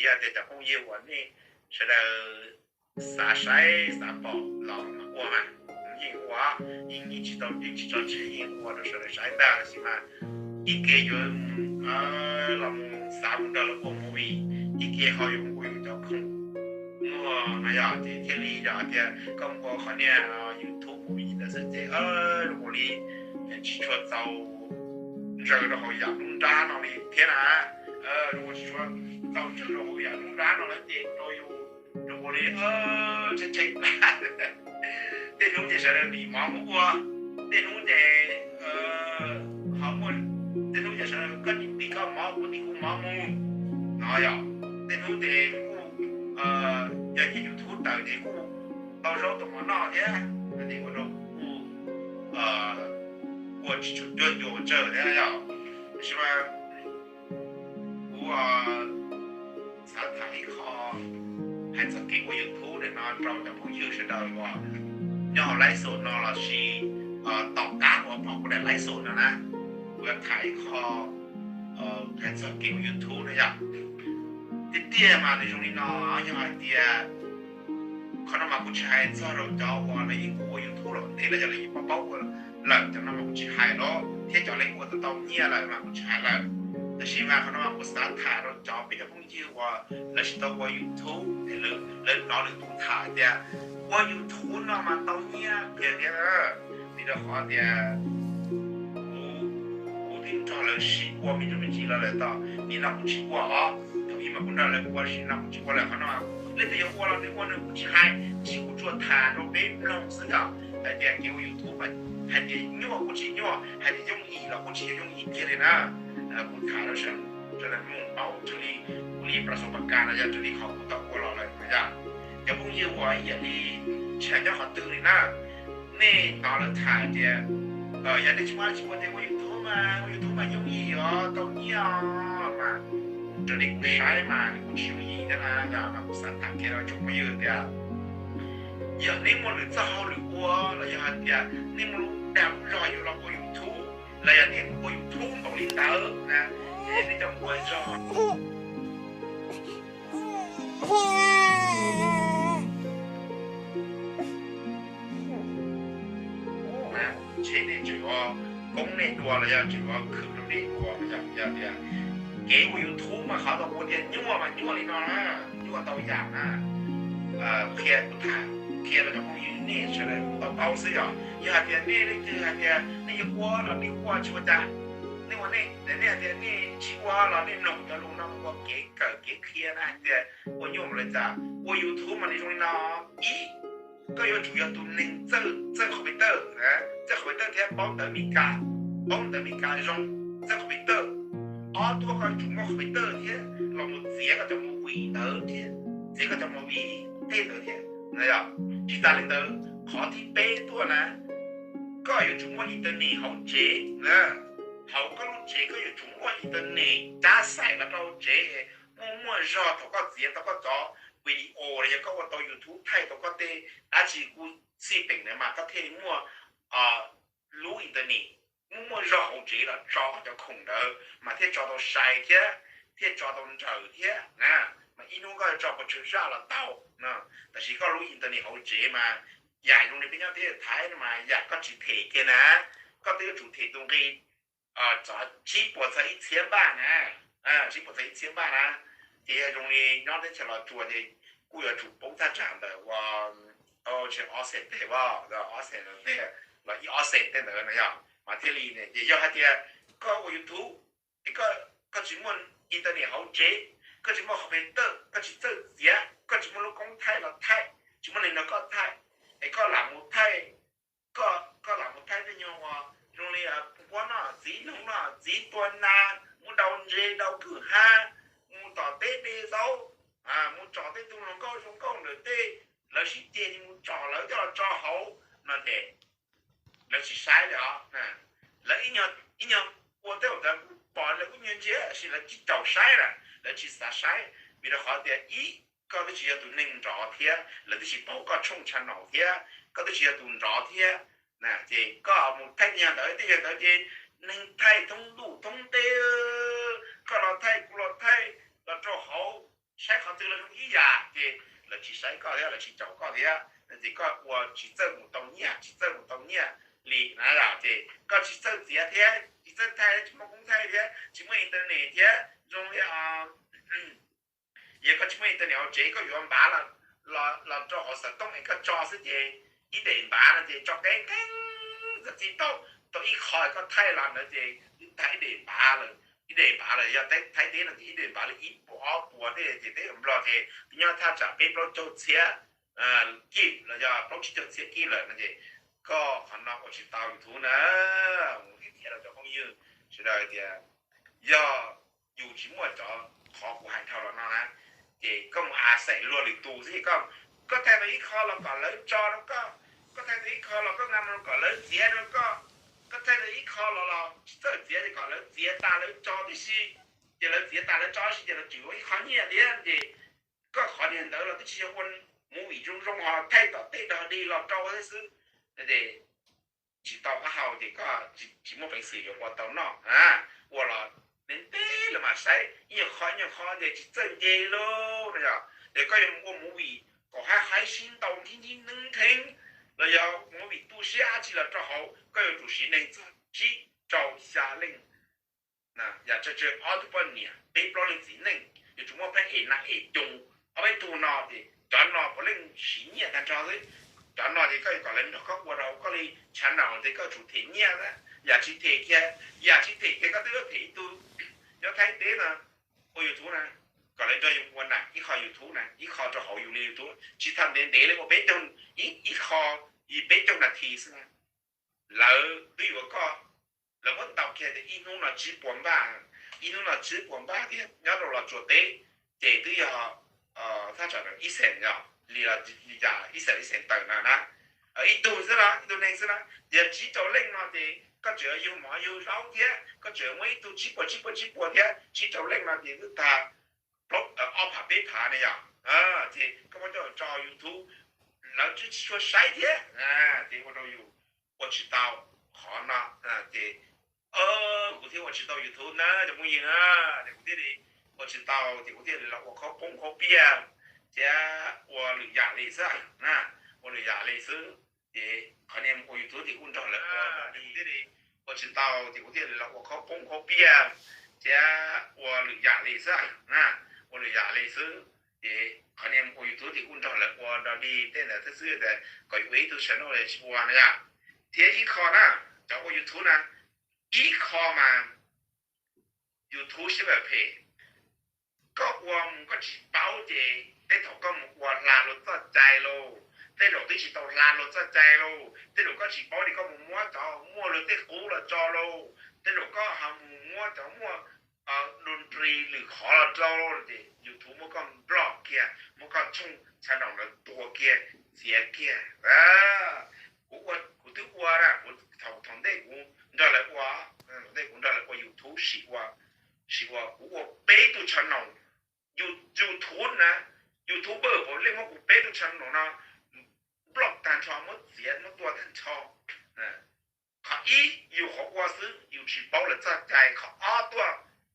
Yog tias cov phooj ywg uas nej sawv daws xav saib xav pom los ua mas yeej ua, yeej tsis tau, yeej tsis tso tseg, yeej ua rau sawv daws saib ntag. Tab sis mas ib ke yuav los mus xav mus nrog lawv ua movie, ib ke ho yuav mus ua yus cov khoom muag no yog ces thiaj li yog tias koj mus ua qhov niag YouTube movie ntawd xwb ces zoo li tsis tshua txaus ntsaws rau hauv yam nruab nrab no li thiab na. Zoo tsis tshua txaus ntsaws rau hauv yam nruab nrab no lawm ces rau yus zoo li tshee tshee plab. Tej hnub ces sawv daws nim mov mus ua, tej hnub ces ho muaj, tej hnub ces sawv daws koj nim tim koj mov kuv tim kuv mov mus no yog, tej hnub ces kuj yog nyiag YouTube tawm ces kuj tau zaub tau mov noj thiab, ces ua rau kuj ua tsis tshua cuag yuav ua tsawg thiab yog. Tab sis mas kuv xav tham ib qho hais txog kev ua YouTube ntawm no rau cov phooj ywg sawv daws uas nyob hauv live show no lossis tom qab uas pom kuv daim live show no na, kuv yuav tham ib qho hais txog kev ua YouTube no yog. Tiag tiag mas nws zoo li no, yog hais tias qhov no mas kuv tsis hais txog rau cov uas lawv yeej ua YouTube los ntej los yog lawv yeej paub paub ua lawm, cov no mas kuv tsis hais lawm, thiab cov lawv ua tau tau nyiaj lawm mas kuv tsis hais lawm. Tab sis mas qhov no mas kuv xav tham rau cov peb cov phooj ywg uas lawv tsis tau ua YouTube es lawv hnov lwm tus tham tias ua YouTube no mas tau nyiaj tiag tiag. Vim rau qhov tias kuv, kuv twb nrog lawv sib ua me ntsuj me ntsis los lawm tau, nim no kuv tsis ua os. Thaum ub mas kuv nrog lawv ua, sim no kuv tsis ua lawm. Qhov no leej twg yuav ua los nws ua nws, kuv tsis hais, tab sis kuv tsuas tham rau peb mloog xwb yom, hais tias kev ua YouTube mas hais tias nyuaj kuj tsis nyuaj, hais tias yooj yim los kuj tsis yog yooj yim kiag li na. Kuv tham rau sawv daws mloog paub raws li kuv li plas xus pas kas los yog raws li qhov kuv tau ua los lawm no yom. Cov phooj ywg uas ib yam li tsis hais nyob qhov twg li na, nej hnov lawv tham tias yog nej tsis muaj dab tsi ua ces ua YouTube mas, ua YouTube mas yooj yim os, tau nyiaj os mas, raws li kuv saib mas kuj tsis yooj yim thiab na. Yog mas kuv xav tham kiag rau tsoom phooj ywg tias yog nej muaj lwm txoj hauj lwm ua los yog hais tias nej muaj lub dag lub zog yuav los ua YouTube los yog nej mus ua YouTube npaum li ntawd na, ces nej coj mus ua zog na, ntshe nej tseem yuav koob nej dua los yog tseem yuav khwv rau nej dua. Yog tias kev ua YouTube mas qhov tau kuv tias nyuaj mas nyuaj li no na, nyuaj ntau yam na. Qhia kuv tham, qhia rau cov phooj ywg nej sawv daws tau paub xwb yom. Yog hais tias nej leej twg hais tias nej yuav ua los nej ua tsis ua cas, nej ua nej, nej hais tias nej tsis ua los nej mloog cov lus no ua kev kawm kev qhia na hais tias ua nyuaj mus li cas. Ua YouTube mas nws zoo li no, ib, koj yuav tsum yog tus neeg txawj, txawj computer, txawj computer thiab paub ntawv Meskas, paub ntawv Meskas zoo, txawj computer. Ob tuaj koj yuav tsum muaj computer thiab los mus txiav koj cov movie ntawd thiab, txiav koj cov movie tej ntawd thiab. Tsis tas li ntawd, qhov thib peb tuaj na, koj yuav tsum muaj internet hauv tsev na. Hauv koj lub tsev koj yuav tsum muaj internet cab xaim los rau hauv tsev, muaj muaj zog thaum koj txiav tau koj cov video los yog koj ua tau YouTube thaij tau koj tej dab tsi kuj xij peem ntawd mas koj thiaj li muaj lub internet. Muaj muaj zog hauv tsev los tso cov khoom ntawd mas thiaj tso tau sai thiab, thiaj tso tau nrawm thiab na. Mas ib hnub koj tso pes tsawg zaj los tau. Tab sis koj lub internet hauv tsev mas yam zoo li peb nyob teb chaws Thaib no mas yam koj tsis them kiag na, koj twb yuav tsum them tus nqi tsib puas txog ib txhiab npaj na, tsib puas txog ib txhiab npaj na. Ces yog zoo li nyob teb chaws Los Tsuas ces kuj yuav tsum poob thaj tsam ntawm ua ob xees tej, ob xees tej los ib ob xees tej ntawd no yog mas thiaj li. Ces yog hais tias koj ua YouTube es koj tsis muaj internet hauv tsev, koj tsis muaj computer, koj tsis txawj txiav, koj tsis muaj lub koob thaij los thaij, tsis muaj neeg nrog koj thaij, es koj lam mus thaij, koj lam mus thaij tej nyuag uas zoo li ua no txiv noog no txiv tua nas, mus dau ntses dau kwj ha, mus tom teb de zaub, mus tsom tej tug hluas nkauj zoo nkauj ntawm tej, lawv sib ceg mus tsom lawv coj los tso hauv no ces lawv tsis saib li os. Lawv ib nyuag ua tej ntawd kuv pom lawv kuj nyuag ntsia tab sis lawv tsis caum saib lawm, lawv tsis xav saib. Vim rau qhov tias ib, koj twb tsis yog tus neeg nrov thiab lawv twb tsis paub koj tshooj channel thiab, koj twb tsis yog tus nrov thiab. Ces koj mus thaij nyuag ntawd tej nyuag ntawd ces neeg thaij thoob ntuj thoob teb, koj los thaij kuv los thaij los rau hauv saib qhov twg los zoo ib yam ces lawv tsis saib koj thiab, lawv tsis caum koj thiab no ces koj ua tsis txawj mus tau nyiaj, tsis txawj mus tau nyiaj li na. Ces koj tsis txawj txiav thiab, tsis txawj thaij, tsis muaj koob thaij thiab, tsis muaj internet thiab zoo li yog koj tsis muaj internet hauv tsev, koj yuav npav los rau hauv xov tooj es koj tso xwb ces ib daim npav no ces tso keeb keeb txog txij tau, tau ib qho koj thaij los ntawd ces twb tag ib daim npav lawm. Ib daim npav lawm, yog Thaib teb no ces ib daim npav li ib puas ob puas tej ces teb chaws Nplog ces twb nyob thaj tsam peb plaub caug txhiab kij los yog plaub tsib caug txhiab kij lawm no ces koj qhov no ua tsis tau YouTube na. Mus thiab thiab rau cov phooj ywg sawv daws tias yog yus tsis muaj cov qhov kuv hais dhau los no na, ces koj mus a xaim luag lwm tus xwb, koj thaij tau ib qho los kom lawv tso rau koj, koj thaij tau ib qho los koj nqa mus kom lawv txiav rau koj, koj thaij tau ib qho los los tsis txawj txiav ces kom lawv txiav tas lawv tso tib si, ces lawv txiav tas lawv tso tib si ces lawv tseem yuav ib qho nyiaj thiab ces koj qhov niag ntawd los twb tsis yog ua movie zoo zoo ho thaij tom tej dog dig los rau thiab xwb. Ces tsis tau qab hau ces koj tsis muaj peev xwm yuav ua tau noj na. Ua los ntev ntev los mas saib ib nyuag qho ib nyuag qho ces tsis txawj nce lauj no yog. Ces koj yuav mus ua movie kom haib haib sib ntaus nthib nthib neeb ntheeb los yog movie tu siab dab tsi los rau hauv koj yuav tsum siv neeg txog tsib rau xya leej, yam tsawg tsawg ob tug poj niam peb plaub leej txiv neej, yuav tsum muaj phab es nas es coos ob peb tug no ces cov no puav leej siv nyiaj tag nrho xwb. Cov no ces koj yuav kom lawv nrog koj ua rau koj li channel ces koj tsum them nyiaj na. Yam tsis them kiag, yam tsis them kiag koj twb yuav them ib tug nyob Thaib teb no ua YouTube na, kom lawv nrog yus ua na ib qho YouTube na, ib qho rau hauv yus li YouTube, tsis txhob ntev ntev li ua peb caug, ib qho li peb caug nas this xwb na. Lawv twb yuav koj, lawv muab ntaus kiag tias ib hnub no tsib puas npaj, ib hnub no tsib puas npaj tiag nyob rau Los Tsuas teb, ces twb yog thaj tsam ib xees yog li los ib xees ib xees tawm na na. Ib tug xwb na, ib tug neeg xwb na, yog tsib rau leej no ces koj tseem yug mov yug zaub thiab, koj tseem muaj ib tug tsib puas tsib puas tsib puas thiab, tsib rau leej no ces twb tag ob phav peb phav ne yom. Ces koj muab coj tso YouTube, lawv tsis tshua saib thiab, ces ua rau yus ua tsis tau qhov no. Ces kuv thiaj ua tsis tau YouTube na cov phooj ywg, ces kuv thiaj li ua tsis tau ces kuv thiaj li los ua khaub poob khaub piaj thiab ua lwm yam li xwb, ua lwm yam li xwb. Ces qhov niag ua YouTube ces kuj nrog lawv ua, thiaj li ua tsis tau ces kuv thiaj li los ua khaub poob khaub piaj thiab ua lwm yam li xwb, ua lwm yam li xwb. Ces qhov niag ua YouTube ces kuj nrog lawv ua dog dig tej ntawd thiab xwb, kom ua ib tug channel tsis ua na yom. Thiab ib qho na, cov ua YouTube na, ib qho mas YouTube siab phem phem, koj ua mus koj tsis paub ces tej thaum koj mus ua hla luag txoj cai lauj, tej zaum twb tsis tau hla luag txoj cai lauj, tej zaum koj tsis paub ces koj mus muab cov muaj luag tej qub los tso lauj, tej zaum koj ho mus muab cov muaj doo ris lwm qhov los rau lauj, ces YouTube muab koj block kiag, muab koj tshooj channel ntawd tua kiag, txiav kiag. Kuv ua, kuv twb ua na, kuv thaum thaum ntej kuv nrog lawv ua, thaum ntej kuv nrog lawv ua YouTube sim ua, sim ua kuv ua peb tug channel. YouTube na, YouTuber puav leej muab kuv peb tug channel no block tag nrho, muab txiav muab tua tag nrho. Qhov ib, yus qhov ua xwb yus tsis paub lawv txoj cai. Qhov ob tuaj,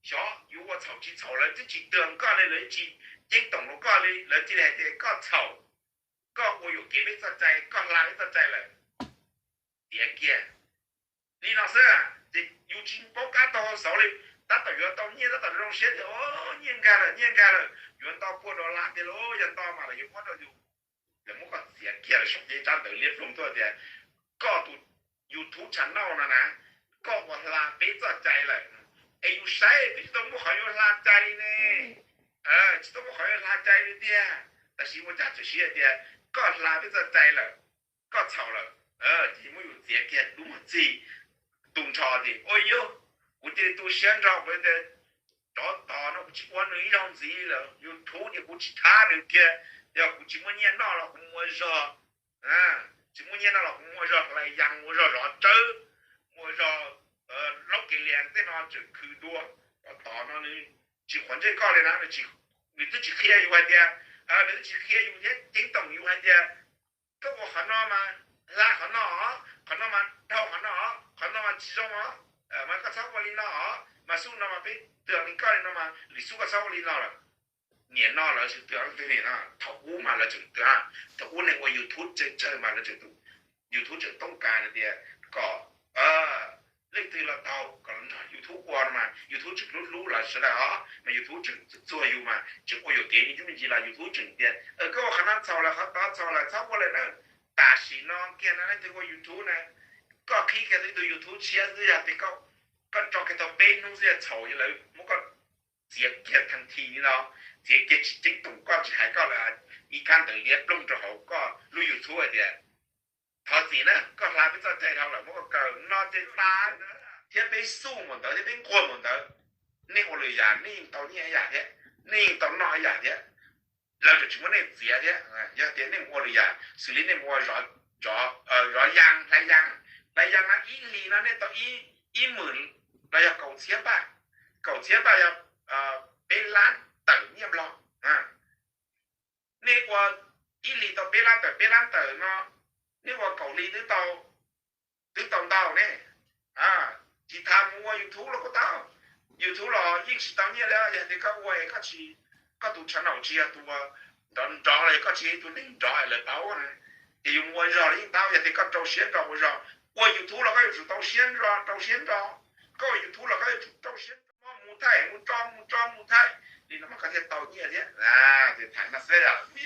xyov yus ua txhaum tsis txhaum lawv twb tsis twag koj li, lawv tsis ceeb toom rau koj li, lawv cia li hais tias koj txhaum, koj ua yuam kev peb txoj cai, koj hla peb txoj cai lawm, tiav kiag. Li no xwb, ces yus tsis paub qab taug hau xauv li, tab tom yuav tau nyiaj tab tom zoo siab tias nyiaj nkag lawm, nyiaj nkag lawm, yuav nto pua dollar tiag lauj, yog nto mas lawv yuav muab rau yus. Lawv muab koj txiav kiag lawm, saum tej tsab ntawv liab ploog tuaj tias koj tus YouTube channel no na, koj ua hla peb txoj cai lawm, es yus saib twb tsis tau muaj qhov yuav hla cai li ne, tsis tau muaj qhov yuav hla cai li tiag, tab sis ua cas txawm siv hais tias koj hla peb txoj cai lawm, koj txhaum lawm, ces muab yus txiav kiag dub muag txig tu nrho ces ua yog kuv cia li tu siab nrho, kuv tias tsov tom no kuv tsis ua nws ib zaug ntxiv lawm, YouTube ces kuv tsis thab nws kiag, yog kuv tsis muaj nyiaj noj los kuv mus ua zog, tsis muaj nyiaj noj los kuv mus ua zog hlais yas, mus ua zog zov tsawb, mus ua zog laub kev lias tej no tseem khwv dua. Tsov tom no nws tsis quav ntsej koj li na, nws twb tsis qhia yus hais tias, nws twb tsis qhia yus thiab ceeb toom yus hais tias koj ua qhov no mas hla qhov no, qhov no mas dhau qhov no, qhov no mas tsis zoo os, mas koj txhob ua li no os, mas xub no mas peb twag li koj li no mas lwm xub koj txhob ua li no lawm. Niam no lawv tseem twv leej twg ni no, thaum ub mas lawv tseem twv, thaum ub neeg ua YouTube tsawg tsawg mas lawv tseem, YouTube tseem toob kas tias kom leej twg los tau kom los nrog YouTube ua no mas YouTube tseem hlub hlub lawv sawv daws os, mas YouTube tseem txuag txuag yus mas tseem ua yuam kev me ntsis me ntsis los YouTube tseem tias koj ua qhov no txhaum lawm, qhov tod txhaum lawm, txhob ua lawm na. Tam sim no kiag no leej twg ua YouTube na, koj qhib kiag tau ib tug YouTube tshiab xwb yog tias koj, koj tso kiag tau peb hnub xwb yog txhaum lawv muab koj txiav kiag thaj thim li no, txiav kiag tsis ceeb toom koj tsis hais koj lawm, ib kab ntawd liab ploog rau hauv koj lub YouTube hais tias thov txim na, koj hla peb txoj cai dhau lawm, muab koj kaw no ces tas. Thiab peb xub mus ntawd thiab peb nquag mus ntawd, nej ua lwm yam nej yeej tau nyiaj ib yam thiab, nej yeej tau noj ib yam thiab, lawv tseem tsis muab nej txiav thiab. Yog tias nej mus ua lwm yam xws li nej mus ua zov, zov yas, hlais yas, hlais yas no ib hlis no nej tau ib, ib hmos los yog kaum txhiab npaj, kaum txhiab npaj yog peb lab tawm nyiaj Nplog. Nej ua ib hlis tau peb lab tawm, peb lab tawm no nej ua kaum hlis twb tau, twb tau ntau ne. Tsis tas mus ua YouTube los kuj tau, YouTube los yeej tsis tau nyiaj li. Yog tias koj ua es koj tsis, koj tus channel tsis yog tus nrov nrov los yog koj tsis yog ib tug neeg nrov es lawv paub na, ces yus mus ua zog los yeej tau. Yog tias koj rau siab nrog ua zog, ua YouTube los koj yuav tsum rau siab nrog, rau siab nrog, koj ua YouTube los koj yuav tsum rau siab nrog, mus thaij mus tso mus tso mus thaij li no mas koj thiaj tau nyiaj thiab. Ces tham no xwb.